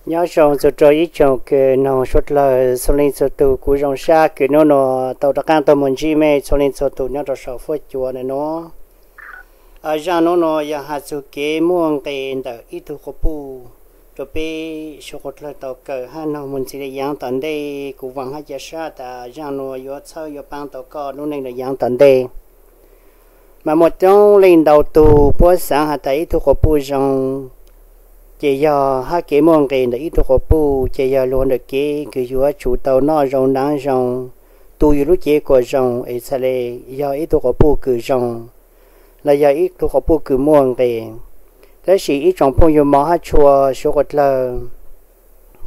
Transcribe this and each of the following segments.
Nyob zoo txug rua ib tsoom kws noog suav dlawg txhua leej txhua tug, kuv zoo sab kws nub nua tau rov qaab tuaj moog ntsib mej txhua leej txhua tug nyob rua sau fuab cua nuav nua. Zaaj nub nua yog has txug kev muaj nqis ntawm ib tug quas puj rua peb suav dlawg tau kawm hab noog moog ntxiv le yaav tom ntej. Kuv vaam hab ca sab tas zaaj nua yuav txhawb yuav paab tau koj lub neej le yaav tom ntej. Mas muaj coob leej ntau tug puab xaav has tas ib tug quas puj zoo ces yog hab kev muaj nqis ntawm ib tug quas puj ces yog luag ntawm kev kws yuav tsum tau noj zoo naav zoo, tu yug lub cev kuas zoo es txhaj le yog ib tug quas puj kws zoo, los yog ib tug quas puj kws muaj nqis. Tab sis ib tsoom phooj ywg mog hab tshua suav dlawg,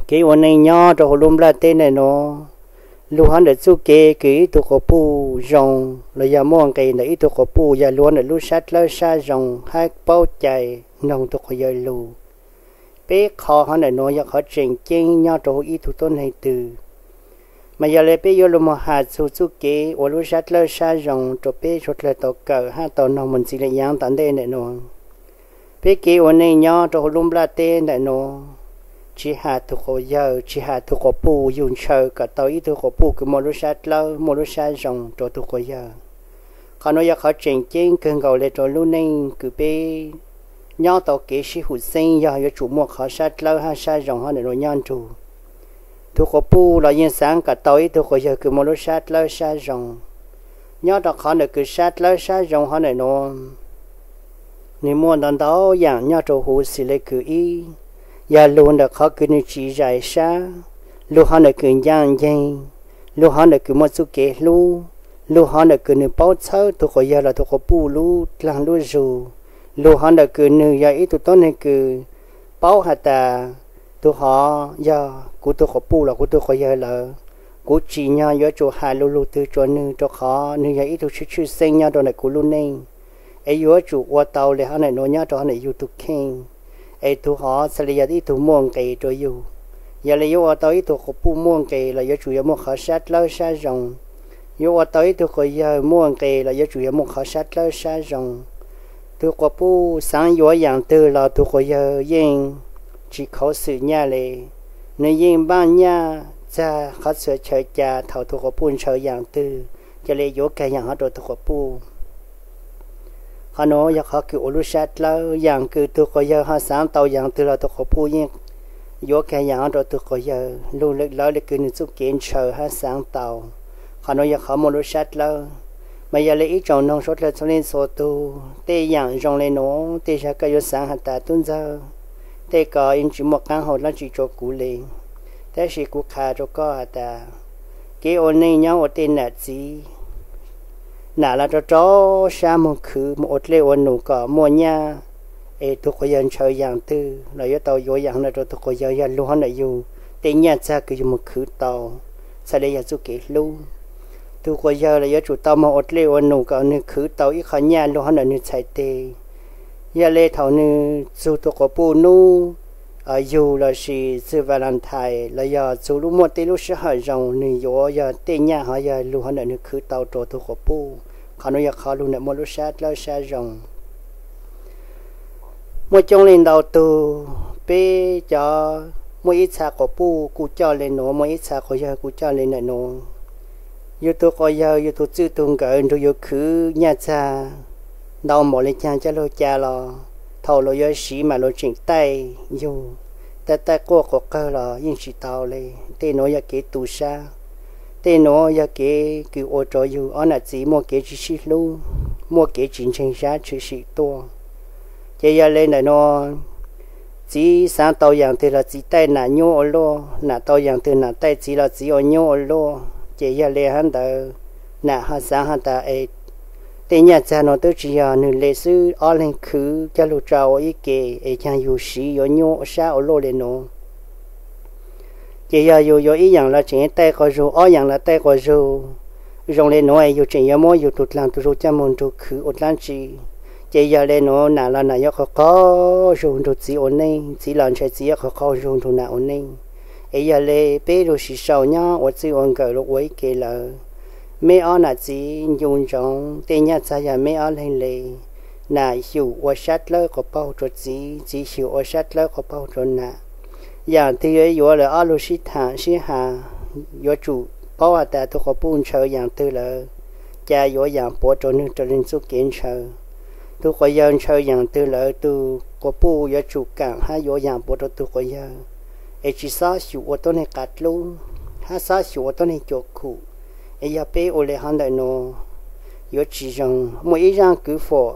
kev ua neej nyob rua huv lub nplaj teb ntawm nuav, lug hab ntawm txuj kev kws ib tug quas puj zoo los yog muaj nqis ntawm ib tug quas puj yog luag ntawm lub sab dlawb sab zoo hab paub cai noog tug quas yawg lug. Peb qhov hov ntawm nuav yog qhov tseem ceeb nyob rua huv ib tug tuab neeg twg. Mas yog le peb yuav lug moog has txug txuj kev ua lub sab dlawb sab zoo rua peb suav dlawg tau kawm hab tau noog moog ntxiv le yaav tom ntej ntawm nuav. Peb kev ua neej nyob rua huv lub nplaj teb ntawm nuav, tsi has tug quas yawg tsi has tug quas puj, yug ntshaw kom tau ib tug quas puj kws muaj lub sab dlawb muaj lub sab zoo rua tug quas yawg. Qhov nuav yog qhov tseem ceeb kawg nkaus le rua lub neej kws peb nyob tau kev sib hum xeeb yog yuav tsum muaj qhov sab dlawb hab sab zoo hov ntawm nuav nyob nrug. Tug quas puj los yeej xaav kom tau ib tug quas yawg kws muaj lub sab dlawb sab zoo. Nyob rua qhov ntawm kws sab dlawb sab zoo hov ntawm nuav, nwg muaj ntau ntau yaam nyob rua huv xws le kws ib, yog lug ntawm qhov kws nwg tsis zais sab, lug hov ntawm kws ncaaj nceeg, lug hov ntawm kws muaj txuj kev hlub, lug hov ntawm kws nwg paub txhawb tug quas yawg los tug quas puj lub dlaag lub zug, lug hov ntawm kws nwg yog ib tug tuab neeg kws paub has tas tug hov yog kuv tug quas puj los kuv tug quas yawg lawm, kuv tsim nyog yuav tsum has lug lug twg tsua nwg rua qhov nwg yog ib tug tshwj tshwj xeeb nyob rua ntawm kuv lub neej, es yuav tsum ua tau le hov ntawm nuav nyob rua hov ntawm yug tug kheej, es tug hov txhaj le yog ib tug muaj nqis rua yug. Yog le yuav ua tau ib tug quas puj muaj nqis los yuav tsum yuav muaj qhov sab dlawb sab zoo. Yuav ua tau ib tug quas yawg muaj nqis los yuav tsum yuav muaj qhov sab dlawb sab zoo. Tug quas puj xaav yuav yaam twg los tug quas yawg yeej tsis khuv xim nyaj le. Nwg yeej npaaj nyaj txag qhov txhia chaw ca thaum tug quas puj ntshaw yaam twg, ca le yuav kag yaam hov rua tug quas puj. Qhov nuav yog qhov kws ua lub sab dlawb, yaam kws tug quas yawg ho xaav tau yaam twg los tug quas puj yeej yuav kag yaam hov rua tug quas yawg lug lawv le kws nwg txuj kev ntshaw hab xaav tau. Qhov nuav yog qhov muaj lub sab dlawb. Mas yog le ib tsoom noog suav dlawg txhua leej txhua tug, tej yaam zoo le nuav tej zag koj yuav xaav has tas tub ntxawg, tej ko yeej tsis muaj qaab hau dlaab tsi tsua kuv le. Tab sis kuv qha rua koj has tas kev ua neej nyob ua tej nam txiv, nam los rau rau sab moog khwv moog ua dlej ua num kom muaj nyaj, es tug quas yawg ntshaw yaam twg los yuav tau yuav yaam no rua tug quas yawg yog lug hov ntawm yug tej nyaj txag kws yug moog khwv tau, txhaj le yog txuj kev hlub. Tug quas yawg los yuav tsum tau moog ua dlej ua num kom nwg khwv tau ib qho nyaj lug hov ntawm nwg txhais teg. Yog le thaum nwg txug tug quas puj nub yug lossis txug Valentine los yog txug lub muaj tej lub sij hawm zoo, nwg yuav yog tej nyaj hov yog lug hov ntawm nwg khwv tau rua tug quas puj. Qhov nuav yog qhov lug ntawm muaj lub sab dlawb sab zoo. Muaj coob leej ntau tug, peb cov muaj ib txha quas puj kuj coj le nuav, muaj ib txha quas yawg kuj coj le ntawm nuav. Yug tug quas yawg yug tug txwj tug nkawm nrug yug khwv nyaj txag ntau npaum le caag coj lug ca los, thaum luag yuav siv mas luag tseem taij yug, taij taij quaj quas qawg los yeej tsis tau le. Tej nuav yog kev tu sab, tej nuav yog kev kws ua rua yug ob nam txiv muaj kev tsis sib hlub, muaj kev tsis ntseeg sab tshwm sim tuaj. Ces yog le ntawm nuav, txiv xaav tau yaam twg los txiv taij nam nyuaj ua luaj, nam tau yaam twg nam taij txiv los txiv ua nyuaj ua luaj. Ces yog le hab ntawd, nam ho xaav has tas es tej nyaj txag nuav twb tsis yog nwg le xwb, ob leeg khwv coj lug tso ua ib ke es caag yug siv yuav nyuaj sab ua luaj le nuav. Ces yog yug yuav ib yaam los tseem taij quas zug, ob yaam los taij quas zug, zoo le nuav es yug tseem yuav muab yug tug dlaag tug zug coj moog nrug khwv ua dlaab tsi. Ces yog le nuav nam los nam yuav qaug qaug zug nrug txiv ua neej, txiv los ntshai txiv yuav qaug qaug zug nrug nam ua neej. Es yog le peb lug sis sau nyob ua txij ua nkawm lug ua ib ke lawm, meb ob nam txiv ncu ntsoov tej nyaj txag yog meb ob leeg le. Nam xyum ua sab dlawb quas paug rua txiv, txiv xyum ua sab dlawb quas paug rua nam. yaam twg yuav yuav lawm ob lug sib thaam sib has, yuav tsum paub has tas tug quas puj ntshaw yaam twg lawm, ca yuav yaam puav rua nwg rua leeg txuj kev ntshaw. Tug quas yawg ntshaw yaam twg lawm, tug quas puj yuav tsum kaam hab yuav yaam puav rua tug quas yawg, es tsi xob xyum ua tuab neeg qav dlub, hab xob xyum ua tuab neeg cuam khum. Es yog peb ua le hov ntawm nuav, yuav tsi zoo. Muaj ib zaaj kwv fuam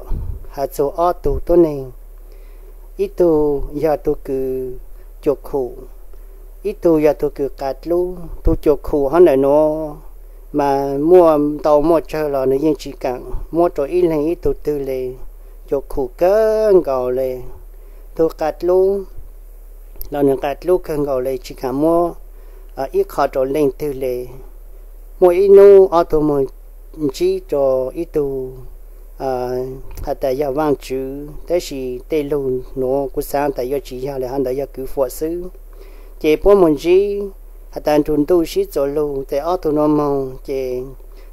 has txug ob tug tuab neeg, ib tug yog tug kws cuam khum, ib tug yog tug kws qav dlub. Tug cuam khum hov ntawm nuav mas muaj ntau muaj tsawg los nwg yeej tsi kaam muab rua ib leeg ib tug twg le. Cuam khum kawg nkaus le. Tug qav dlub los nwg qav dlub kawg nkaus le, tsi kaam muab ib qho rua leej twg le. Muaj ib nub ob tug moog ntsib rua ib tug has tas yog vaaj tswv, tab sis tej lug nuav kuv xaav tas yuav tsi yog le hov ntawd, yog kwv fuam xwb. Ces puab moog ntsib has tas nrug ntuj sib txuas lug, tes ob tug nuav moog ces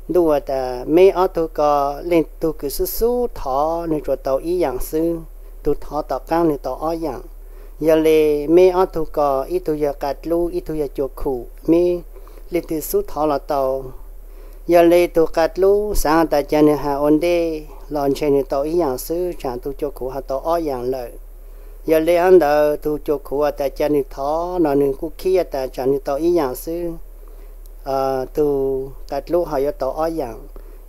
ntuj has tas, meb ob tug ko leej tug kws xub xub thov nwg tsuas tau ib yaam xwb, tug thov tom qaab nwg tau ob yaam. Yog le meb ob tug ko, ib tug yog qav dlub ib tug yog cuam khum, meb leej twg xub thov los tau. Yog le tug qav dlub xaav has tas ca nwg has ua ntej los ntshe nwg tau ib yaam xwb, tsaam tug cuam khum has tau ob yaam lawm. Yog le hov ntawd tug cuam khum has tas ca nwg thov no nwg kuj khib has tas tsaam nwg tau ib yaam xwb, tug qav dlub ho yuav tau ob yaam.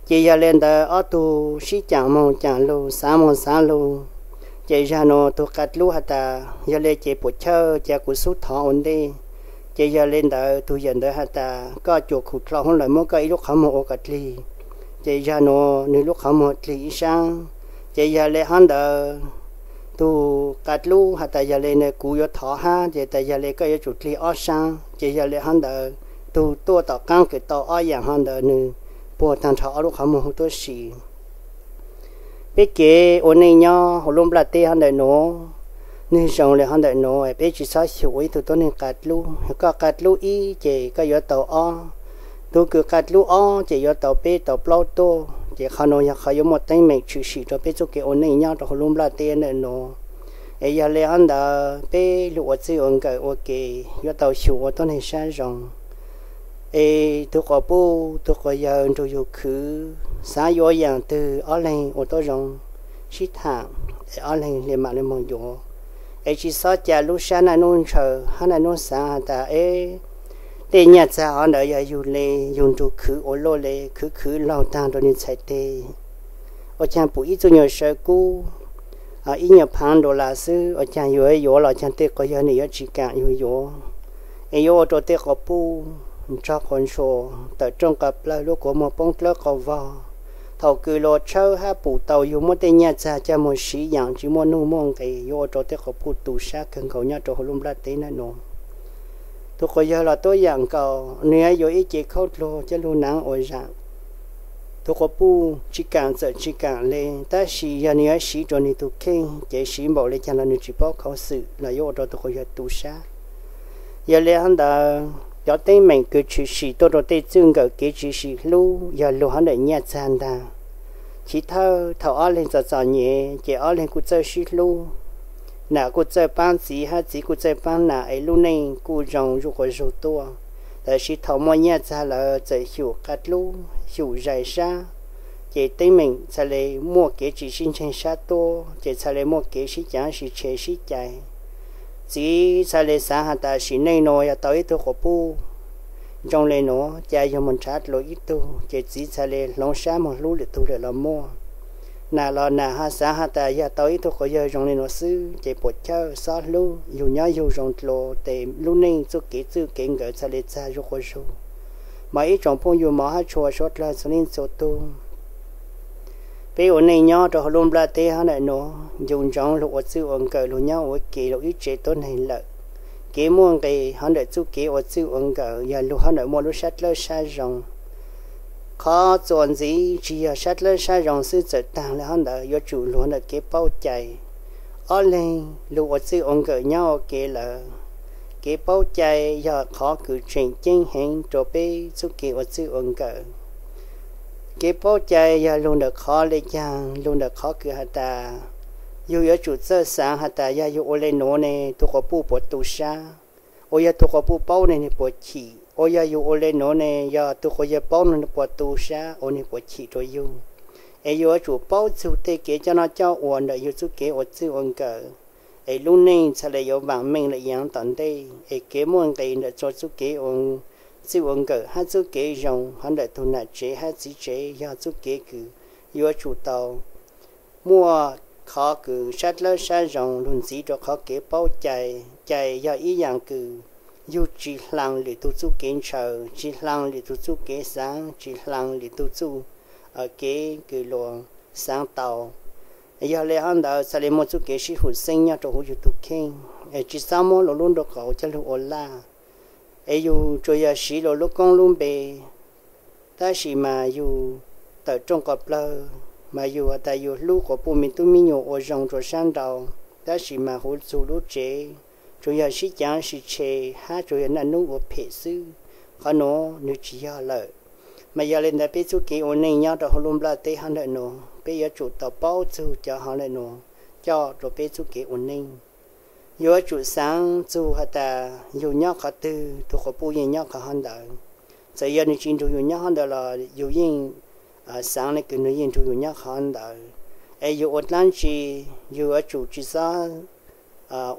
Ces yog le ntawd ob tug sib caam moog caam lug, xaav moog xaav lug, ces zag nuav tug qav dlub has tas yog le ces puam chawj ca kuv xub thov ua ntej. Ces yog le ntawd tug yawm ntawd has tas koj cuam khum dlhau hwv lawm, muab koj ib lub qhov muag ua kom dlig. Ces zag nuav nwg lub qhov muag dlig ib saab. Ces yog le hov ntawd tug qav dlub has tas yog le ntawd kuv yuav thov hab, ces tas yog le koj yuav tsum dlig ob saab. Ces yog le hov ntawd tug tuaj tom qaab kws tau ob yaam hov ntawd nwg puag taag nrho ob lub qhov muag huv tuab si. Peb kev ua neej nyob huv lub nplaj teb hov ntawm nuav, nwg zoo le hov ntawm nuav, peb tsi xob xyum ua ib tug tuab neeg qav dlub. Yog koj qav dlub ib ces koj yuav tau ob, tug kws qav dlub ob ces yuav tau peb tau plaub tuaj. Ces qhov nuav yog qhov yuav muaj teeb meem tshwm sim rua peb txuj kev ua neej nyob rua huv lub nplaj teb ntawm nuav. Es yog le hov ntawd peb lug ua txwj ua nkawm ua ke yuav tau xyum ua tuab neeg sab zoo. Es tug quas puj tug quas yawg nrug yug khwv, xaav yuav yaam twg ob leeg ua tuab zoo, sib thaam, es ob leeg le maam le moog yuav. Es tsi xob ca lub sab naj nub ntshaw hab naj nub xaav has tas, e, tej nyaj txag hov ntawd yog yug le, yug nrug khwv ua luaj le, khwv khwv laug taag rua nwg txhais teg, ua caag pum ib txuj nyuag saw kub, ib nyuag phaav dollar xwb, ua caag yug yuav los caag tej quas yawg nwg yuav tsi kaam yug yuav. Es yuav ua rua tej quas puj nrog quas ntsuas tawm rooj qas plawg, lub kua muag poob dlawb qaug vog. Thaum kws luas tshawb hab pum tau yug muab tej nyaj txag coj moog siv yaam tsi muaj nuj muaj nqes, yuav ua rua tej quas puj tu sab kawg nkaus nyob rua huv lub nplaj teb ntawm nuav. Tug quas yawg los tuab yaam nkaus, nwg yuav ib ce khaub dluag coj lug naav ua zaam. Tug quas puj tsi kaam txawm tsi kaam le, tab sis yog nwg yuav siv rua nwg tug kheej ces siv npaum le caag los nwg tsi paub khuv xwm los yuav ua rua tug quas yawg tu sab. Yog le hov ntawd cov teeb meem kws tshwm sim tuaj rua tej txwj nkawm kev tshwm sim hlub yog lug hov ntawm nyaj txag ntaag. Chiv thawj thaum ob leeg txom txom nyem ces ob leeg kuj txawj sib hlub, nam kuj txawj paab txiv hab txiv kuj txawj paab nam es lub neej kuj zoo zuj quas zug tuaj. Tab sis thaum muaj nyaj txag lawm txawm xyum qav dlub xyum zais sab, ces teeb meem txhaj le muaj kev tsi sib ntseeg sab tuaj, ces txhaj le muaj kev sib caav sib tshev sib cais. Txiv txhaj le xaav has tas sim neej nuav yog tau ib tug quas puj zoo le nuav, ca yug moog nrhav dlua ib tug, ces txiv txhaj le hloov sab moog hlub lwm tug lawm los muaj. Nam los nam ho xaav has tas yog tau ib tug quas yawg zoo le nuav xwb ces puam chawj xob hlub, yug nyob yug zoo dlua, tes lub neej txuj kev txwj kev nkawm txhaj le txag zuj quas zug. Mas ib tsoom phooj ywg mog hab tshua suav dlawg txhua leej txhua tug, peb ua neej nyob rua huv lub nplaj teb hab ntawm nuav, ncu ntsoov lug ua txwj ua nkawm, lug nyob ua ke lug ib tse tuab neeg lawm. Kev muaj nqis hov ntawm txuj kev ua txwj ua nkawm yog lug hov ntawm muaj lub sab dlawb sab zoo. Qhov txuas ntxiv tsi yog sab dlawb sab zoo xwb txawm taag le hov ntawd, yuav tsum lug ntawm kev paub cai. Ob leeg lug ua txwj ua nkawm nyob ua ke lawm, kev paub cai yog qhov kws tseem ceeb heev rua peb txuj kev ua txwj ua nkawm. Kev paub cai yog lug ntawm qhov le caag? Lug ntawm qhov kws has tas, yug yuav tsum txawj xaav has tas yog yug ua le nuav ne tug quas puj puas tu sab. Uas yog tus quas puj paub ne nws puas chim, uas yog yus ua le nuav ne yog tus quas yawg paub no nws puas tu sab uas nws puas chim rua yug. Es yus yuav tsum paub txug tej kev coj noj coj ua ntawm yug txuj kev ua txwj ua nkawm, es lub neej txhad le yuav vaam meej le yaav tom ntej. Es kev muaj nqis ntawm txug txuj kev ua txwj ua nkawm hab txuj kev zoo hov ntawm tug nam tsev hab txiv tsev yog txuj kev kws yuav tsum tau muaj qhov kws sab dlawb sab zoo lug ntxiv rua qhov kev paub cai. Cai yog ib yaam kws yug tsi hlaas lwm tug txuj kev ntshaw, tsi hlaas lwm tug txuj kev xaav, tsi hlaas lwm tug txuj kev kws luas xaav tau. Yog le hov ntawd txhad le muaj txuj kev sib hum xeeb nyob rua huv yug tug kheej, es tsi xob muab luas lub nraub qaum coj lug ua laj. Es yug tsuas yog siv luas lub koob lub npe, tab sis mas yug tawm rooj qos plawg, mas yug has tas yug hlub quas puj me tub me nyuam ua zoo rua sab nraud, tab sis mas huv txug lub tsev tsuas yog sib caav sib tshe hab tsuas yog naj nub ua phem xwb. Qhov nuav nws tsi yog lawm. Mas yog le ntawd peb txuj kev ua neej nyob rua huv lub nplaj teb hov ntawm nuav peb yuav tsum tau paub txug cov hov ntawm nuav coj rua peb txuj kev ua neej. Yuav tsum xaav txug has tas yug nyob qhov twg tug quas puj yeej nyob qhov hov ntawd. Txawm yog nws tsi nrug yug nyob hov ntawd los yug yeej xaav le kws nws yeej nrug yug nyob qhov ntawd. Es yug ua dlaab tsi yug yuav tsum tsi xob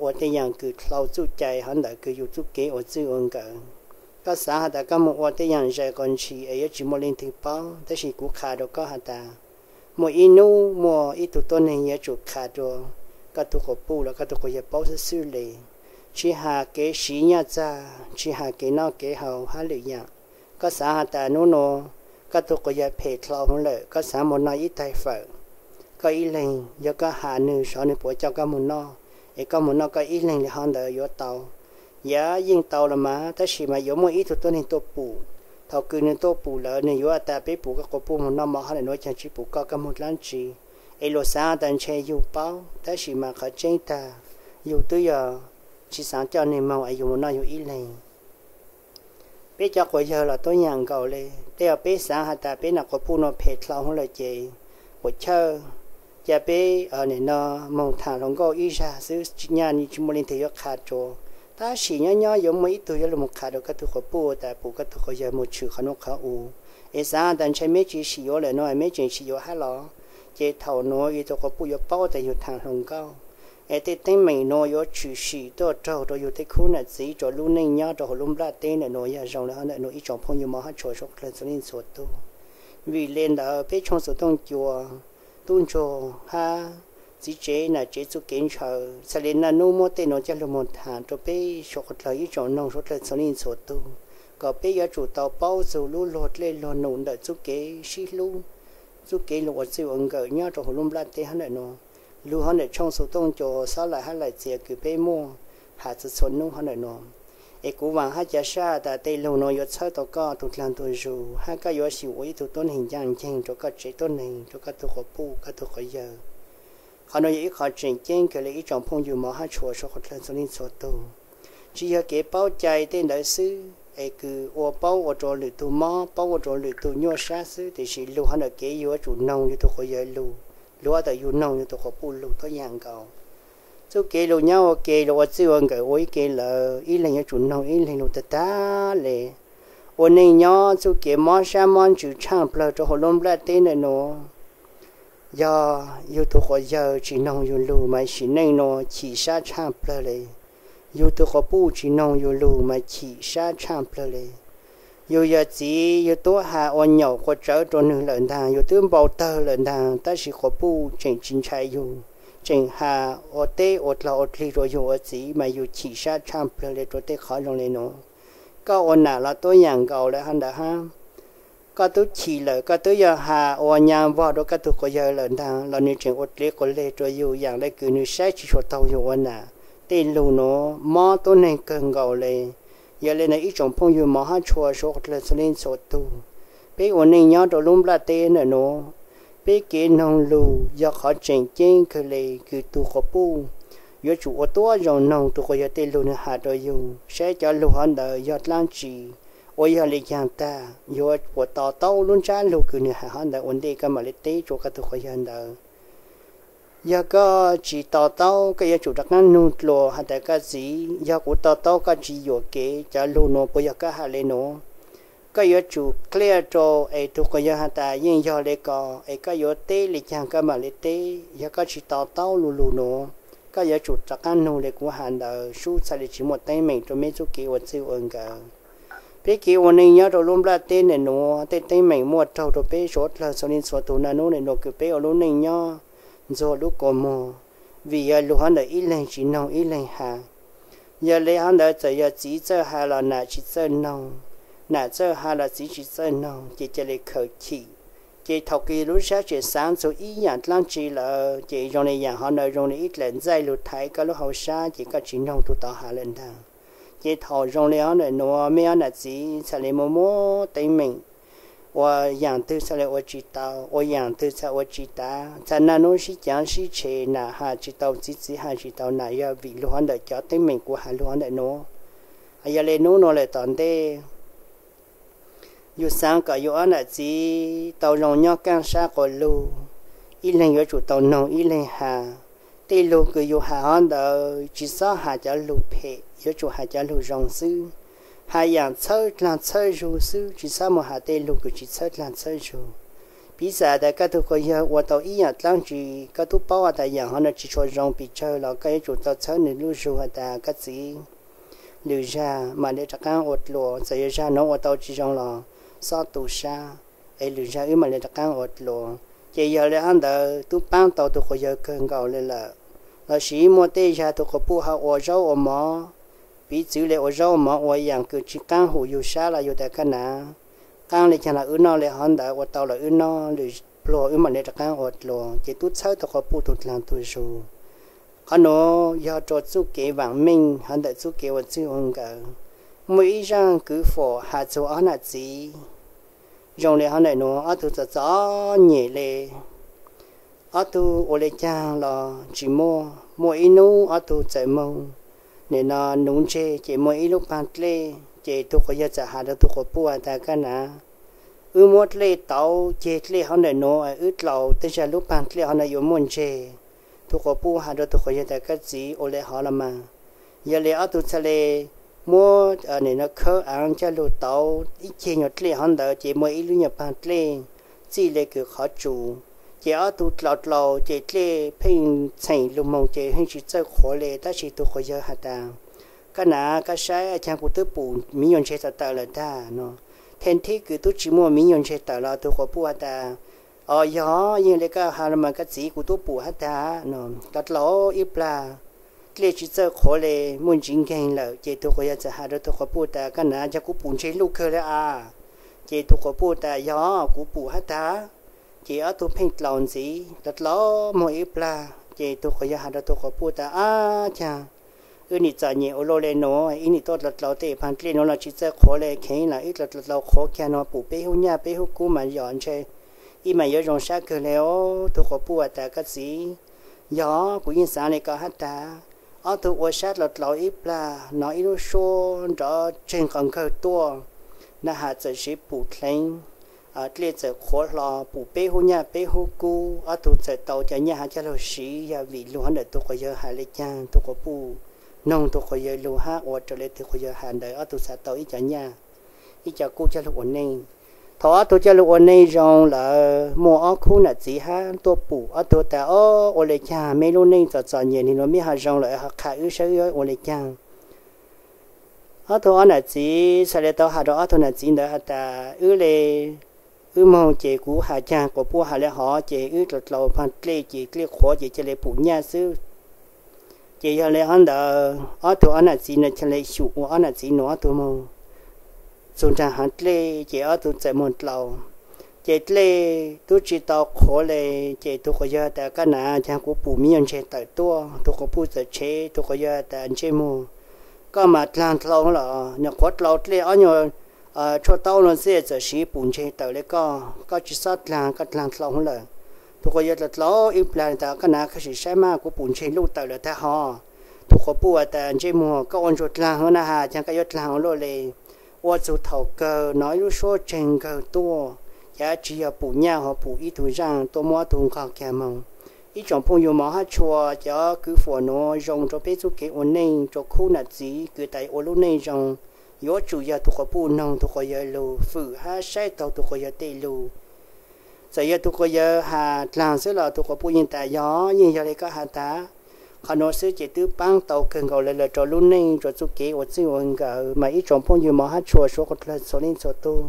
ua tej yaam kws dlhau txuj cai hov ntawd kws yug txuj kev ua txwj ua nkawm. Koj xaav has tas koj moog ua tej yaam zais qos ntshis es yuav tsi muaj leej twg paub, tab sis kuv qha rua koj has tas muaj ib nub muaj ib tug tuab neeg yuav tsum qha rua koj tug quas puj los koj tug quas yawg paub xwb xwb le. Tsi has kev siv nyaj txag, tsi has kev noj kev haus hab lwm yaam. Koj xaav has tas nub nuav koj tug quas yawg phem dlhau huv lawm, koj xaav moog noj ib tais fawm, koj ib leeg yog koj has nwg sov nwg puas coj koj moog noj, es koj moog noj koj ib leeg le hov ntawd yuav tau. Yog yeej tau los mas, tab sis mas yuav muaj ib tug tuab neeg tuaj pum. Thaum kws nwg tuaj pum lawm nwg yuav tas peb pum koj quas puj moog noj mov hov ntawm nuav, caag tsi pum koj, koj moog dlaab tsi? Es luas xaav tas ntshe yug paub, tab sis mas qhov tseeb tag yug twb yog tsi xaav coj nwg moog es yug moog noj yug ib leeg. Peb cov quas yawg los tuab yaam nkaus le, tej yog peb xaav has tas peb nam quas puj nuav phem dlhau huv lawm ces puas chawj, ca peb nim no moog thaam hluas nkauj ib zag xwb, nyaj tsi muaj leej twg yuav qha rua. Tab sis nyob nyob yuav muaj ib tug yuav lug moog qha rua koj tug quas puj tas pum koj tug quas yawg moog tshwm qhov nuav qhov u. Es xaav tas ntshe meb tsi sim yuav lawm no, meb tseem sim yuav hab los, ces thaum nuav yug tug quas puj yuav paub tas yug thaam hluas nkauj. Es tej teeb meem nuav yuav tshwm sim tuaj raug rua yug tej khub nam txiv rua lub neej nyob rua huv lub nplaj teb ntawm nuav. Yog zoo le hov ntawm nuav ib tsoom phooj ywg mog hab tshua suav dlawg txhua leej txhua tug. Vim le ntawd peb tshooj xuv tooj cua, tub ntsuag hab txiv tsev nam tsev txuj kev ntshaw txhad le naj nub muab tej nuav coj lug moog thaam rua peb suav dlawg ib tsoom noog suav dlawg txhua leej txhua tug, kom peb yuav tsum tau paub txug lub luag dlej luag num ntawm txuj kev sib hlub, txuj kev lug ua txwj ua nkawm nyob rua huv lub nplaj teb hov ntawm nuav. Lug hov ntawm tshooj xuv tooj cua xob laim hab laim txias kws peb muaj has txug txhua nub hov ntawm nuav. Es kuv vaam hab ca saj tas tej lug nuav yuav txhawb tau koj tug dlaag tug zug hab koj yuav xyum ua ib tug tuab neeg ncaaj nceeg rua koj tsev tuab neeg, rua koj tug quas puj, koj tug quas yawg. Qhov nuav yog ib qho tseem ceeb kawg le ib tsoom phooj ywg mog hab tshua suav dlawg txhua leej txhua tug. Tsi yog kev paub cai tej ntawd xwb es kws ua paub ua rua lwm tug mob, paub ua rua lwm tug nyuaj sab xwb, tiam sis lug hov ntawm kev yug yuav tsum noog yug tug quas yawg lug, lug hov ntawm yug noog yug tug quas puj lug tuab yaam nkaus. Txuj kev lug nyob ua ke, lug ua txwj ua nkawm ua ib ke lawm, ib leeg yuav tsum noog ib leeg lug tag tag le. Ua neej nyob txuj kev mob sab mob ntsws tshaaj plawg rua huv lub nplaj teb ntawm nuav. Yog yug tug quas yawg tsi noog yug lug mas sim neej nuav chim sab tshaaj plawg le. Yug tug quas puj tsi noog yug lug mas chim sab tshaaj plawg le. Yug yog txiv yug tub has ua nyaum quas tsawv rua nwg lawm ntaag, yug twb npau tawg lawm ntaag, tab sis quas puj tseem tsi ntshai yug, tseem has ua teb ua dlog ua dlig rua yug ua txiv mas yug chim sab tshaaj plawg le rua tej qhov zoo le nuav. Koj ua nam los tuab yaam nkaus le hov ntawd hab. Koj tub chim lawm, koj twb yog has ua nyaav vog rua koj tug quas yawg lawm ntaag los nwg tseem ua dlev quas leg rua yug yaam le kws nwg saib tsi tshua taug yug ua nam. Tej lug nuav mob tuab neeg kawg nkaus le. Yog le ntawd ib tsoom phooj ywg mog hab tshua suav dlawg txhua leej txhua tug, peb ua neej nyob rua lub nplaj teb ntawm nuav, peb kev noog lug yog qhov tseem ceeb kawg le kws tug quas puj yuav tsum ua tuab zoo noog tug quas yawg tej lug nwg has rua yug saib cov lug hov ntawd yog dlaab tsi, uas yog le caag tag yuav puas to taub lub ntsab lug kws nwg has hov ntawd ua ntej koj mam le teb rua koj tug quas yawg ntawd. Yog koj tsis to taub, koj yuav tsum rov qab nug dlua has tas, koj txiv, yog kuv to taub koj tsis yuam kev cov lug nuav, puas yog koj has le nuav? Koj yuav tsum clear rau es tug quas yawg has tas yeej yog le ko, es koj yuav teb le caag koj mam le teb. Yog koj tsis to taub lu lug nuav, koj yuav tsum rov qab nug le kuv has ntawd, sub txhaj le tsis muaj teeb meem rau meb txuj kev ua txwj ua nkawm. Peb kev ua neej nyob rau lub nplaj teb ntawm nuav, tej teeb meem muaj raug rau peb suav dlawg txhua leej txhua tug. Naj nub nim nuav kws peb ua lub neej nyob ntxuag lub kua muag, vim yog lug hov ntawm ib leeg tsis noog ib leeg has. Yog le hov ntawd txawm yog txiv txawj has los nam tsis txawj noog, nam txawj has los txiv tsis txawj noog, ces ca le khaws chim. Ces thaum kws lub sab tseem xaav txug ib yaam dlaab tsi lawm, ces zoo le yaam hov ntawd zoo le ib dlaim ntxaij lug thaiv koj lub hauv sab, ces koj tsis noog tug tod has lawm ntag. Ces thaum zoo le hov ntawm nuav, meb ob nam txiv txhaj le muaj muab teeb meem, ua yaam twg txhaj le ua tsis tau, ua yaam twg txhaj ua tsis tav, txhaj naj nub sib caav sib tshev, nam has tsis tau txiv, txiv has tsis tau nam, yog vim lug hov ntawm cov teeb meem kuv has lug hov ntawm nuav. Yog le nub nuav lawm tom ntej, yug xaav kom yug ob nam txiv tau zoo nyob kaaj sab quas lug, ib leeg yuav tsum tau noog ib leeg has. Tej lug kws yug has hov ntawd tsis xob has cov lug phem, yuav tsum has cov lug zoo xwb. Has yaam txhawb dlaag txhawb zug xwb, tsis xob mus has tej lug kws tsis txhawb dlaag txhawb zug. Piv xam tas koj tug quas yawg ua tau ib yaam dlaab tsi, koj tub paub has tas yaam hov no tsis tshua zoo pes tsawg los koj yuav tsum tau txhawb nwg lub zug has tas, koj txiv, lwm zag mam le rov qaab ua dlua, txawm yog zag nuav ua tau tsis zoo los xob tu sab, es lwm zag wb mam le rov qaab ua dlua. Ces yog le hov ntawd tub paab tau tug quas yawg kawg nkaus le lawm. Lossis muaj tej zag tug quas puj ho ua zaub ua mov, piv txwv le ua zaub ua mov ua yaam kws tsis qaab hum yug sab los yug tas koj nam, qaab le caag los wb noj le hov ntawd, ua tau los wb noj, lwm pluag wb mam le rov qaab ua dlua, ces tub txhawb tug quas puj tug dlaag tug zug. Qhov nuav yog rua txuj kev vaam meej hov ntawm txuj kev ua txwj ua nkawm. Muaj ib zaaj kwv fom has txug ob nam txiv, zoo le hov ntawm nuav, ob tug txom txom nyem le, ob tug ua le caag los tsis muaj. Muaj ib nub ob tug txawm moog, nim no nuv ntseg ces muaj ib lub paag dlej, ces tug quas yawg txawm has rua tug quas puj has tas, koj nam, wb muab dlej tauv ceg dlej hov ntawm nuav, wb dlaus tej zag lub paag dlej hov no yuav muaj ntseg. Tug quas puj has rua tug quas yawg tas, koj txiv, ua le hov los mas. Yog le ob tug txhaj le muab nim no khawb aav coj lug tauv ib ceg nyuag dlej hov ntawd, ces muaj ib lub nyuag paag dlej txij le kws qhov tsum. Ces ob tug dlaus dlaus ces dlej pheej txheem lug moog ces pheej tsis txawj qhuav le, tab sis tug quas yawg has tas, koj nam, koj saib caag, kuv twb pum miv nyuag ntseg tawm tawm lawm tag no. Theej thib kws tub tsis muaj miv nyuag ntseg tawm los tug quas puj has tas, o, yog yeej le koj has los mas koj txiv, kuv tub pum hab tag no. Dlaus dlaus ib plag, dlej tsis txawj qhuav le, muaj ntsis nkeeg lawm, ces tug quas yawg txawm has rua tug quas puj tas, koj nam, caag kuv pum ntseg luj kawg le as? Ces tug quas puj tas, yog kuv pum hab tag. Ces ob tug pheej dlaus ntxiv, dlaus dlaus moog ib plag, ces tug quas yawg has rua tug quas puj tas, ab caag, wb nim txom nyem ua luaj le nuav, ib nim tuaj dlaus dlaus tej paag dlej nuav los tsis txawj qhuav le, kheev los ib dlaus dlaus qhuav kiag no pum peb hub nyaj peb hub kub mas yog ntshe ib mas yuav zoo sab kawg le os. Tug quas puj has tas, koj txiv, yog kuv yeej xaav le koj hab tag. Ob tug ua sab dlaus dlaus ib plag, nov ib lub suab nrov tseeg qos nkawg tuaj, na has txawm siv pum dleev, dlej txawm qhuav hlo pum peb hub nyaj peb hub kub. Ob tug txawm tau cov nyaj hab coj lug siv, yog vim lug hab ntawm tug quas yawg has le caag, tug quas puj noog tug quas yawg lug hab ua raws le tug quas yawg has ntawd, ob tug xaav tau ib cov nyaj, ib cov kub coj lug ua neej. Thaum ob tug coj lug ua neej zoo lawm, muaj ob khub nam txiv hab tuaj pum, ob tug tas, o, ua le caag, meb lub neej txom txom nyem nwg nuav meb ho zoo lawm ho qha wb saib wb ua le caag. Ob tug ob nam txiv txhaj le tau has rua ob tug nam txiv ntawd has tas, wb le, wb moog ces kuv has caag quas puj has le hov, ces wb dlaus dlaus paag dlej ces dlej qhuav ces ca le pum nyaj xwb. Ces yog le hov ntawd ob tug ob nam txiv no ca le xyum ua ob nam txiv nuav ob tug moog txug nraag haav dlej, ces ob tug txawm moog dlaus. Ces dlej tub tsis tau qhuav le, ces tug quas yawg tas, koj nam, caag kuv pum miv nyuag ntseg tawm tuaj. Tug quas puj txawm tshev, tug quas yawg tas, ntsej muag, koj mas dlaag dlhau los, nyuam qhuav dlaus dlej ob nyuag tshuaj taub no xwb txawm siv pum ntseg tawm le koj, koj tsis xob dlaag, koj dlaag dlhau lawm. Tug quas yawg dlaus dlaus ib plag tas, koj nam, koj sim saib mas, kuv pum ntseg luj tawm lawm tag hov. Tug quas puj has tas, ntsej muag, koj ua ntsuag dlaag hov na has, caag koj yuav dlaag ua luaj le. Ua txug thaum kawg nov ib lub suab tseeg nkawg tuaj, ces tsis yog pum nyaj ho pum ib tug zaaj tuaj muab ob tug nqog kiag moog. Ib tsoom phooj ywg mos hab tshua, cov kws fuam nuav zoo rua peb txuj kev ua neej rua khub nam txiv kws tas ua lub neej zoo, yuav tsum yog tug quas puj noog tug quas yawg lug, fwm hab saib taug tug quas yawg tej lug. Txawm yog tug quas yawg has dlaag xwb los tug quas puj yeej tas yog, yeej yog le koj has tas. Qhov nuav xwb ces twb paab tau kawg nkaus le lawm rua lub neej rua txuj kev ua txij ua nkawm mas ib tsoom phooj ywg mos hab tshua suav dlawg txhua leej txhua tug.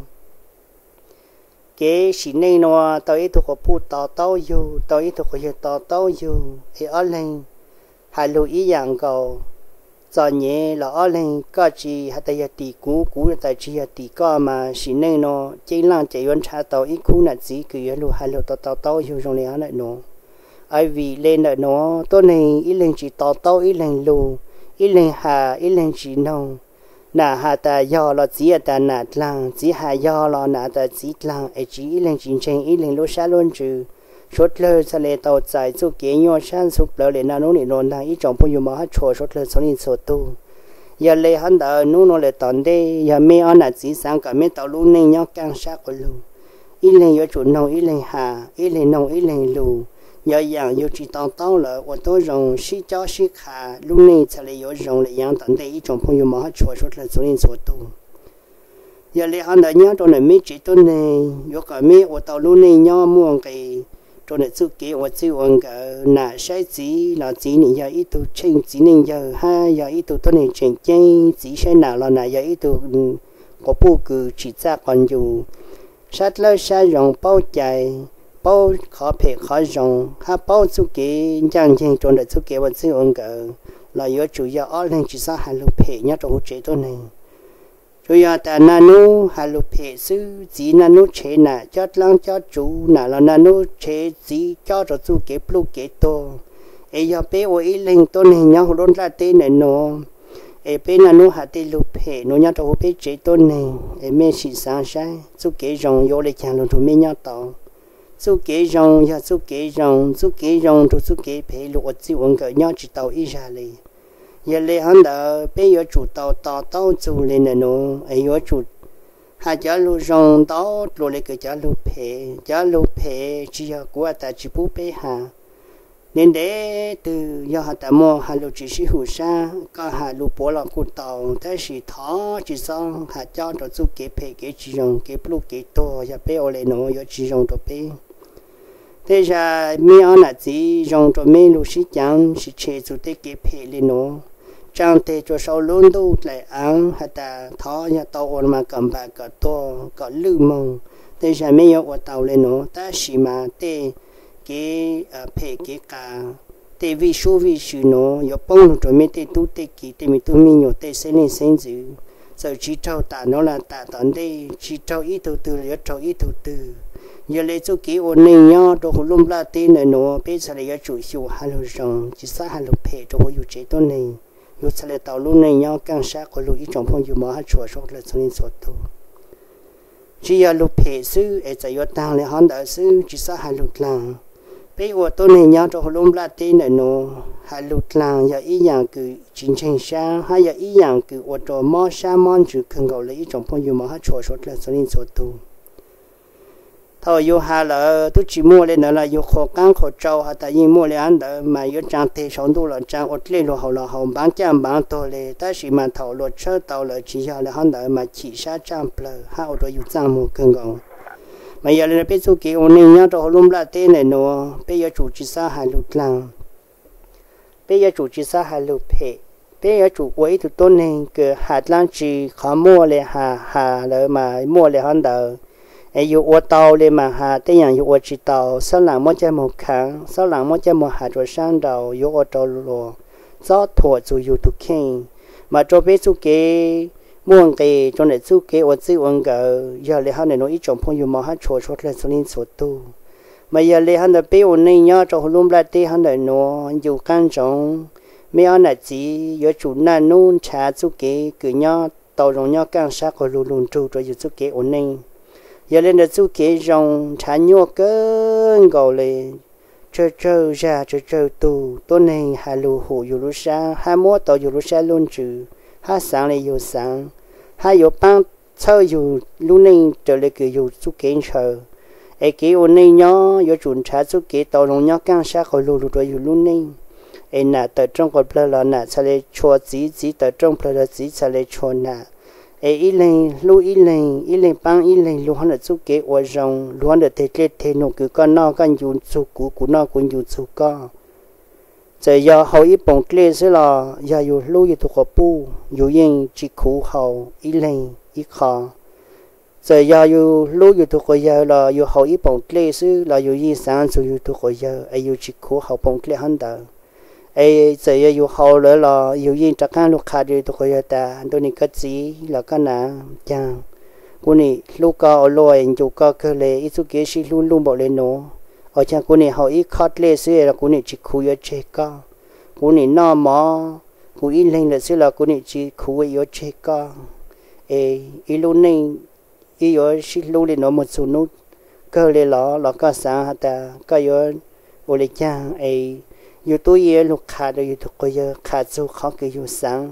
Kev sim neej nuav tau ib tug quas puj to taub yug, tau ib tug quas yawg to taub yug, es ob leeg has lug ib yaam nkaus. Txom nyem los ob leeg koj tsi has tas yog tim kuv, kuv tas tsi yog tim koj mas sim neej nuav ceeb laaj ces yuav nrhav tau ib khub nam txiv kws yuav lug has lug to taub yug zoo le hab ntawm nuav. Vim le ntawm nuav tuab neeg ib leeg tsi to taub ib leeg lug, ib leeg has ib leeg tsi noog. Nam has tas yog los txiv has tas nam dlaag, txiv has yog los nam has tas txiv dlaag, es tsi ib leeg tsi ntseeg ib leeg lub sab lub ntsws. Suav dlawg txhaj le tau txais txuj kev nyuaj sab ntxhuv plawv le naj nub nim nuav ntaag ib tsoom phooj ywg mos hab tshua suav dlawg txhua leej txhua tug. Yog le hab ntawd nub nuav le tom ntej yog meb ob nam txiv xaav kom meb tau lub neej nyob kaaj sab quas lug, ib leeg yuav tsum noog ib leeg has, ib leeg noog ib leeg lug. Yog yaam yug tsi to taub lawm ua tuab zoo sib cob sib qha, lub neej txhaj le yuav zoo le yaav tom ntej ib tsoom phooj ywg mos hab tshua suav dlawg txhua leej txhua tug. Yog le hab ntawd nyob rua ntawm meb tsev tuab neeg yuav kom meb ua tau lub neej nyob muaj nqis rua ntawm txuj kev ua txij ua nkawm. Nam saib txiv los txiv nim yog ib tug tsheej txiv neej yawg hab yog ib tug tuab neeg tseem ceeb, txiv saib nam los nam yog ib tug quas puj kws tsim txaj quas ncus, sab dlawb sab zoo, paub cai, paub qhov phem qhov zoo hab paub txuj kev ncaaj nceeg rua ntawm txuj kev ua txij ua nkawm, los yuav tsum yog ob leeg tsi xob has lug phem nyob rua huv tsev tuab neeg. Tsuas yog tas naj nub has lug phem xwb, txiv naj nub tshev nam cob dlaab cob tsuv, nam los naj nub tshev txiv cob rua txuj kev pluj kev tuag. Es yog peb ua ib leeg tuab neeg nyob huv lub nplaj teb ntawm nuav, es peb naj nub has tej lug phem nuav nyob rua huv peb tsev tuab neeg, es mej sim xaav saib txuj kev zoo yuav ua le caag lug nrug mej nyob tau. Txuj kev zoo yog txuj kev zoo, txuj kev zoo nrug txuj kev phem lug ua txij ua nkawm nyob tsi tau ib zag le. Yog le hab ntawd peb yuav tsum tau to taub txug le ntawm nuav, es yuav tsum has cov lug zoo ntau dlua le kws cov lug phem. Cov lug phem tsi yog kuv has tas tsi pub peb has. Ntev ntev twg yog has tas muaj has lug tsi sib hum sab, koj has lug puav los kuj tau, tab sis thov tsi xob has cob rua txuj kev phem kev tsi zoo kev pluj kev tuag. Yog peb ua le nuav yuav tsi zoo rua peb. Tej zag meb ob nam txiv zoo rua meb lug sib caav sib tshe txug tej kev phem le nuav, tsaa teg rua sau lub ntuj dlaim aav has tas thov yog tau ua mas kom npam kom tuag kom lwj moog. Tej zag meb yuav ua tau le nuav, tab sis mas tej kev phem kev qas, tej vij sub vij sw nuav yuav poob lug rua meb tej tub tej kiv tej me tub me nyuam tej xeeb leej xeeb ntxwv. Txawm tsi raug tam nuav los tam tom ntej, tsi raug ib tug twg los yuav raug ib tug twg. Yog le txuj kev ua neej nyob rua huv lub nplaj teb ntawm nuav peb txhaj le yuav tsum xyum has lug zoo, tsi xob has lug phem rua huv yug tsev tuab neeg, yug txhaj le tau lub neej nyob kaaj sab quas lug ib tsoom phooj ywg mos hab tshua suav dlawg txhua leej txhua tug. Tsi yog lug phem xwb es txawm yuav taag le hab ntawd xwb tsi xob has lug dlaag. Peb ua tuab neeg nyob rua huv lub nplaj teb ntawm nuav, has lug dlaag yog ib yaam kws tsi ntseeg sab hab yog ib yaam kws ua rua mob sab mob ntsws kawg nkaus le ib tsoom phooj ywg mos hab tshua suav dlawg txhua leej txhua tug. Thaum yug has lawm tub tsi muaj le ntawd los yug qhuas qaab qhuas tsau has tas yeej muaj le hab ntawd mas yuav tsaa teg sau ntuj los tsaa ua dlej lug haus los haus npaav caj npaav tuag le, tab sis mas thaum luas tshawb tau lawm tsi yog le hab ntawd mas chim sab tsaaj plawg hab ua rua yug txaaj muag kawg nkaus. Mas yog le nuav peb txuj kev ua neej nyob rua huv lub nplaj teb ntawm nuav peb yuav tsum tsi xob has lug dlaag. Peb yuav tsum tsi xob has lug phem. Peb yuav tsum ua ib tug tuab neeg kws has dlaab tsi qhov muaj le has has lawm mas muaj le hab ntawd, es yug ua tau le mas has, tej yaam yug ua tsi tau xob laam muab coj moog khaav, xob laam muab coj moog has rua sab nraud yuav ua rua luas txob thuam txug yug tug kheej. Mas rua peb txuj kev muaj nqis rua ntawm txuj kev ua txij ua nkawm, yog le hab ntawm nuav ib tsoom phooj ywg mos hab tshua suav dlawg txhua leej txhua tug. Mas yog le hab ntawd peb ua neej nyob rua huv lub nplaj teb hab ntawm nuav ncu qaab ntsoov, meb ob nam txiv yuav tsum naj nub nrhav txuj kev kws nyob tau zoo nyob kaaj sab quas lug lug nrug rua yug txuj kev ua neej. Yog le ntawd txuj kev zoo nrhav nyuaj kawg nkaus le. Tsawg tsawg zag tsawg tsawg tug tuab neeg has lug hum yug lub sab hab muab tau yug lub sab lub ntsws, hab xaav le yug xaav, hab yuav paab txhawb yug lub neej raws le kws yug txuj kev ntshaw. Es kev ua neej nyob yuav tsum nrhav txuj kev tau zoo nyob kaaj sab qaug lug lug rua yug lub neej. Es nam tawm rooj quas plawg los nam txhaj le tshua txiv, txiv tawm rooj plawg los txiv txhaj le tshua nam. Es ib leeg hlub ib leeg, ib leeg paab ib leeg lug hov ntawm txuj kev ua zoo, lug hov ntawm teg dlej teg num, kws koj noj koj ncu txug kuv, kuv noj kuv ncu txug koj. Txawm yog haus ib poom dlej xwb los yog yug hlub yug tug quas puj, yug yeej tsi khuv haus ib leeg ib qho. Txawm yog yug hlub yug tug quas yawg los yug haus ib poom dlej xwb los yug yeej xaav txug yug tug quas yawg es yug tsi khuv haus poom dlej hov ntawd. Es txawm yog yug haus lawm los yug yeej rov qaab lug qha rua yug tug quas yawg tas, ntuj nim koj txiv los koj nam, caag kuv nim hlub koj ua luaj, ncu koj kawg le, ib txuj kev sib hlub luj npaum le nuav, ua caag kuv nim haus ib khob dlej xwb los kuv nim tsi khuv yuav tseg koj. Kuv nim noj mov kuv ib leeg lawm xwb los kuv nim tsi khuv yuav tseg koj. Es ib lub neej ib yuav sib hlub le nuav moog txug nub kawg le los, los koj xaav has tas koj yuav ua le caag? Es yug tub yeej yuav lug qha rua yug tug quas yawg, qha txug qhov kws yug xaav.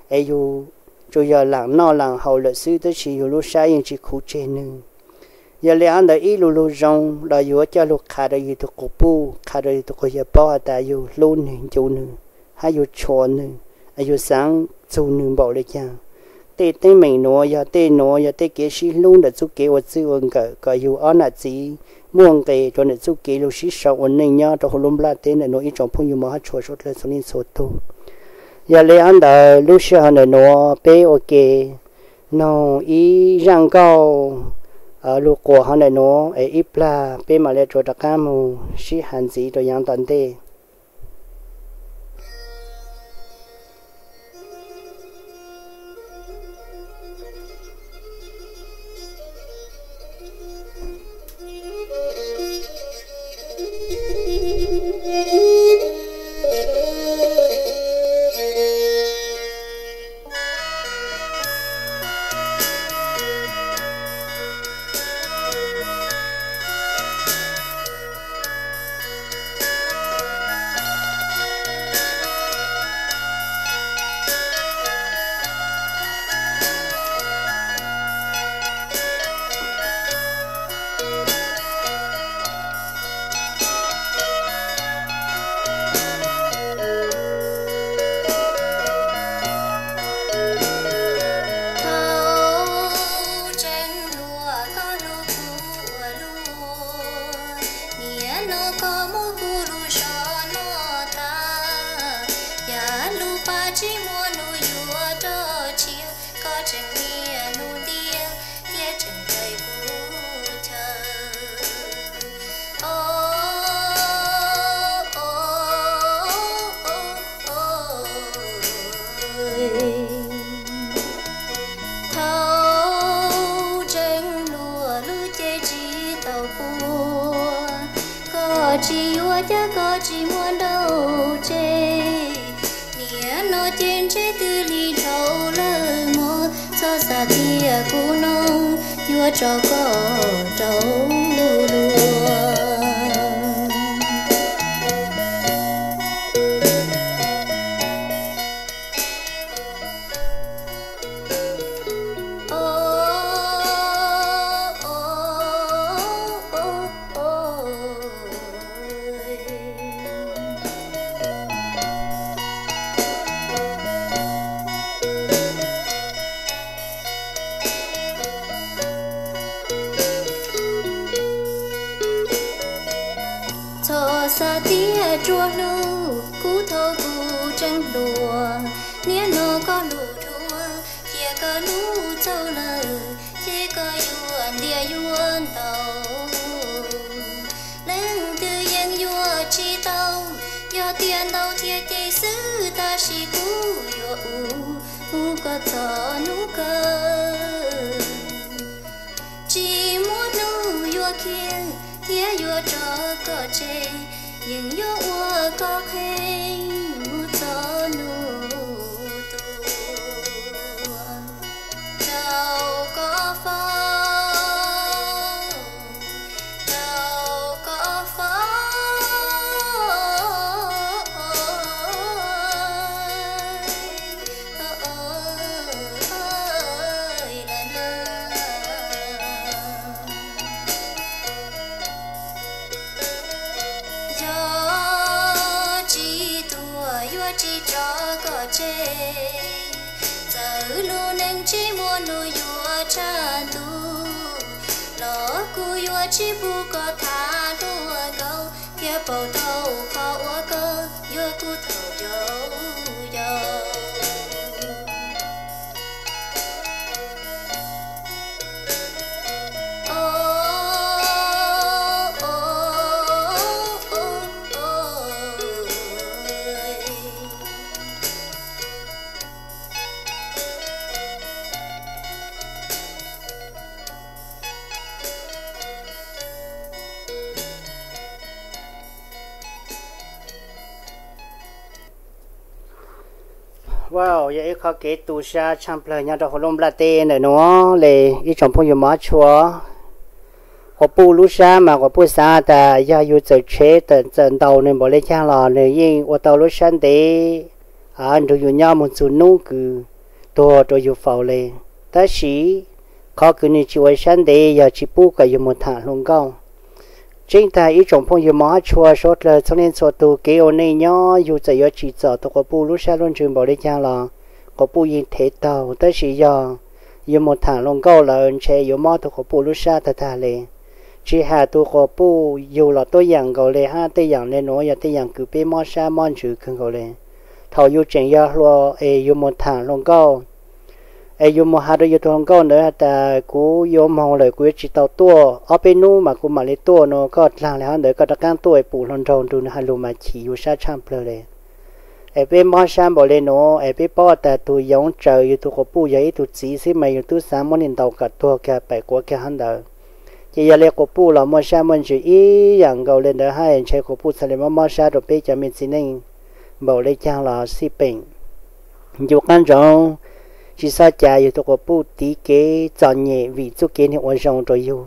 Es yug tsuas yog laam noj laam haus lawm xwb, tab sis yug lub sab yeej tsi khuv tseg nwg. Yog le hov ntawd ib lu lug zoo los yug yuav coj lug qha rua yug tug quas puj, qha rua yug tug quas yawg paub has tas yug hlub nwg, ncu nwg, hab yug tshua nwg, yug xaav txug nwg npaum le caag. Tej teeb meem nuav yog tej nuav yog tej kev sib hlub ntawm txuj kev ua txwj ua nkawm kom yug ob nam txiv muaj nqe rua ntawm txuj kev lug sib sau ua neej nyob rua huv lub nplaj teb ntawm nuav ib tsoom phooj ywg mog hab tshua suav dlawg txhua leej txhua tug. Yog le hov ntawd lub sij hawm ntawm nuav peb ua ke noog ib zaaj nkauj lug quas hov ntawm nuav es ib plag peb mam le tsuas rov qaab moog sib has ntxiv rua yaav tom ntej. Thaum tseem hluas koj hlub kuv ua luaj, niaj no koj muab kuv lub zog noj tag. Yam lub paj tsis muaj nub yuav roj tshiab, koj tseem niaj nub ntiab thiab tseem ncaim kuv chaw. Thaum tseem hluas lub cev tsis tau puag, koj tsis yuav cab koj tsis muab nrauj tseg. Niaj no ces ntseb twb lig dhau lawm mog, txhob xav tias kuv no yuav tso koj rau luag. Txhob xav tias tsuas hlub kuv thaum kuv tseem hluas, niaj no koj hlub dua thiab koj hlub txaus lawm, ces koj yuav ntiav yuav ntau. Leej twg yeej yuav tsis tau, yog tias ntau thiab ces xwb, tab sis kuv yuav ua mus kom txog hnub kawg. Tsis muaj hnub yuav khiav thiab yuav tso koj tseg, yeej yuav ua koj qhev mus txog hnub tuag. Rau koj foom, rau koj foom. tsev. Txawm lub neej tsis muaj nuj yuav tshaj ntuj los kuj yuav tsis pub koj tham hluas nkauj thiab pauv tau qhov uas koj yuav kuv thaum yau yau. Wow, yog ib qho kev tu sab tshaj plawg nyob rau hauv lub nplaj teb ntawm nuav le ib tsoom phooj ywg mog tshua. Quas puj lub sab mas quas puj xaav tas yog yug txawm tshev txawm ntaus nws npaum le caag los nws yeej ua tau lub sab ntev nrug yug nyob moog txug nub kws tuag rua yug faus le. Tab sis qhov kws nws tsis ua sab ntev yog tsis pub kom yug moog tham hluas nkauj. Tseeb tag ib tsoom phooj ywg mog hab tshua suav dlawg txhua leej txhua tug, kev ua neej nyob yug txawm yuav tsim txom tug quas puj lub sab lub ntsws npaum le caag los quas puj yeej thev taug, tab sis yog yug moog tham hluas nkauj lawm ntshe yuav mob tug quas puj lub sab tag tag le. Tsis has tug quas puj yug los tuab yaam nkaus le hab tej yaam le nuav yog tej yaam kws peb mob sab mob ntsws kawg nkaus le. Thaum yug tseem yog hluas es yug moog tham hluas nkauj es yug moog has rua yug tug hluas nkauj ntawd has tas kuv yuav moog lawm kuv yuav tsis tau tuaj, ob peb nub mas kuv mam le tuaj no, koj dlaag le hab ntawd koj rov qaab tuaj es pum hluas nraug nrug nws has lug mas chim yug sab tshaj plawg le. Es peb mob sab npaum le nuav es peb paub tas tug yoov tsaws yug tug quas puj yog ib tug txiv xwb mas yug tub xaav muab nws ntaus kom tuag kag paim quav kag hab ntawd. Ces yog le quas puj los muaj sab muaj ntsws ib yaam nkaus le ntawd hab, ntshe quas puj txhad le mob mob sab rua peb cov me txiv neej npaum le caag los xij peem. Yug qaab ntsoov tsis xob cav yug tug quas puj tiv kev txom nyem vim txuj kev nwg ua zoo rua yug.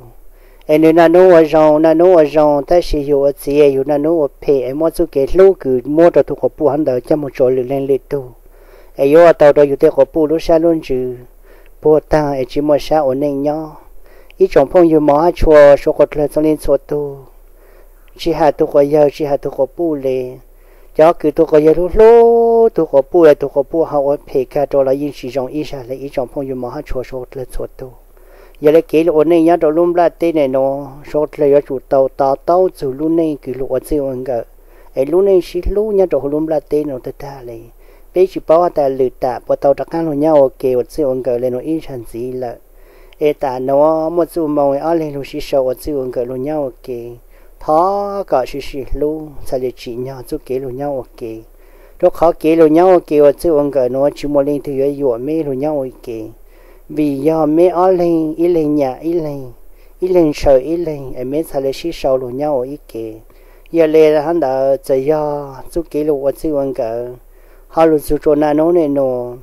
Es nwg naj nub ua zoo naj nub ua zoo, tab sis yug ua txiv yug naj nub ua phem es muab txuj kev hlub kws muab rua tug quas puj hab ntawd coj moog tsua lwm leej lwm tug, es yuav ua tau rua yug tej quas puj lub sab lub ntsws puag taag es tsis muaj sab ua neej nyob. Ib tsoom phooj ywg mog hab tshua suav dlawg txhua leej txhua tug, tsis has tug quas yawg tsis has tug quas puj le, cov kws tug quas yawg hlub hlub tug quas puj es tug quas puj ho ua phem kag rua los yeej tsis zoo ib zag le ib tsoom phooj ywg mog hab tshua suav dlawg txhua tug. Yog le kev lug ua neej nyob rua lub nplaj teb nuav suav dlawg yuav tsum tau to taub txug lub neej kws lug ua txij ua nkawm, es lub neej sib hlub nyob rua huv lub nplaj teb nuav tag tag le. Peb tsis paub has tas lwm tam puas tau rov qaab lug nyob ua ke ua txij ua nkawm le nuav ib zag ntxiv lawm. Es tam nuav muaj txuj moo ob leeg lug sib sau ua txij ua nkawm lug nyob ua ke, thov kom sib sib hlub txhad le tsim nyog txuj kev lug nyob ua ke. Rua qhov kev lug nyob ua ke ua txij ua nkawm nuav tsis muaj leej twg yuav yuam meb lug nyob ua ke, vim yog meb ob leeg, ib leeg nyam ib leeg, ib leeg ntshaw ib leeg es meb txhad le sib sau lug nyob ua ib ke. Yog le hab ntawd txawm yog txuj kev lug ua txij ua nkawm ho lug txug tsua naj nub nuav,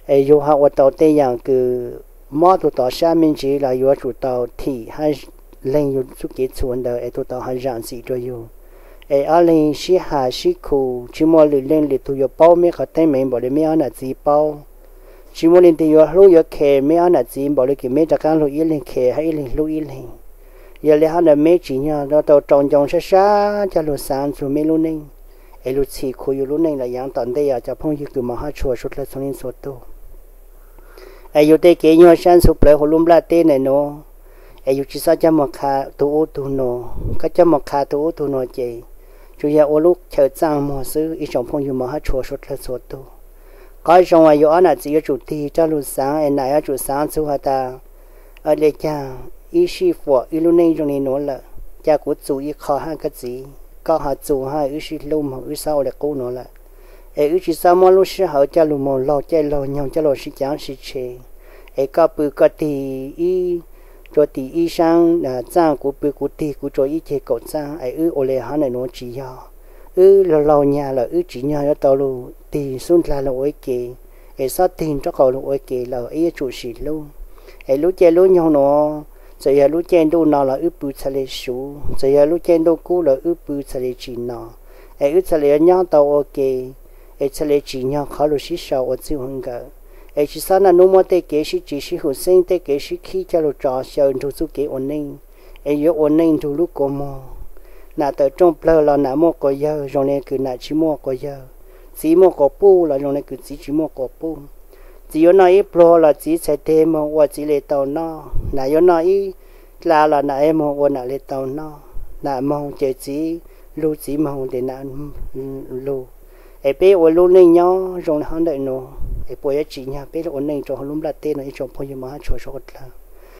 es yug ho ua tau tej yaam kws mob tug tod sab me ntsis los yuav tsum tau thim hab leeg yug txuj kev txhua ntawd es tug tod ho zaam ntxim rua yug. Es ob leeg sib has sib khu, tsis muaj lwm leej lwm tug yuav paub meb qhov teeb meem npaum le meb ob nam txiv paub. Tsis muaj leej twg yuav hlub yuav khes meb ob nam txiv npaum le kws meb rov qaab lug ib leeg khes hab ib leeg hlub ib leeg. Yog le hab ntawd meb tsim nyog yuav tau rau ncoo sab sab coj lug xaav txug meb lub neej, es lug txhim khu yug lub neej los yaav tom ntej os cov phooj ywg kws mog hab tshua suav dlawg txhua leej txhua tug. Es yug tej kev nyuaj sab ntxhua plawv huv lub nplaj teb nuav, es yug tsis xob coj moog qha tug ub tug nuav. Koj coj moog qha tug ub tug nuav ces tsuas yog ua lub chaw txaaj muag xwb ib tsoom phooj ywg mog hab tshua suav dlawg txhua tug. Qhov zoo es yug ob nam txiv yuav tsum tig rov lug xaav es nam yuav tsum xaav txug has tas le caag ib sij fuam wb lub neej zoo le nuav lawm, ca kuv txus ib qho hab koj txiv, koj ho txus hab wb sib hlub moog wb xob ua le qub nuav lawm. Es wb tsis xob muab lub sij hawm coj lug moog laug caij laug nyoog coj lug sib caav sib tshev. Es koj pw koj tig ib rua tim ib saab txaaj, kuv pw kuv tig kuv rua ib ceg kaum txaaj, es wb ua le hab ntawm nuav tsis yog. Wb laug laug nyag lawm wb tsim nyog yuav tau lug tig xub ndlag lug ua ib ke, es xob tig nraub qaum lug ua ke lawm wb yuav tsum sim hlub. Es lub caij lub nyoog nuav, txawm yog lub caij ntuj no los wb pw txhad le suv, txawm yog lub caij ntuj kub los wb pw txhad le tsim no, es wb txhad le yuav nyob tau ua ke, es txhad le tsim nyog qhov lug sib sau ua txij ua nkawm. Es tsis xob naj nub muab tej kev sib tsi sib hum xeeb tej kev sib khib coj lug tso xyaw nrug txuj kev ua neej, es yuav ua neej nrug lub kua muag. Nam tawm rooj plawg los nam muaj quas yawg zoo le kws nam tsis muaj quas yawg. Txiv muaj quas puj los zoo li kws txiv tsis muaj quas puj. Txiv yuav noj ib pluag los txiv txhais teg moog ua txiv le tau noj, nam yuav noj ib dlaa los nam moog ua nam le tau noj. Nam moog ces txiv lug, txiv moog ces nam lug. Es peb ua lub neej nyob zoo li hov ntawm nuav es puas yuav tsim nyog peb lug ua neej rua huv lub nplaj teb no ib tsoom phooj ywg Moob hab tshua suav dlawg?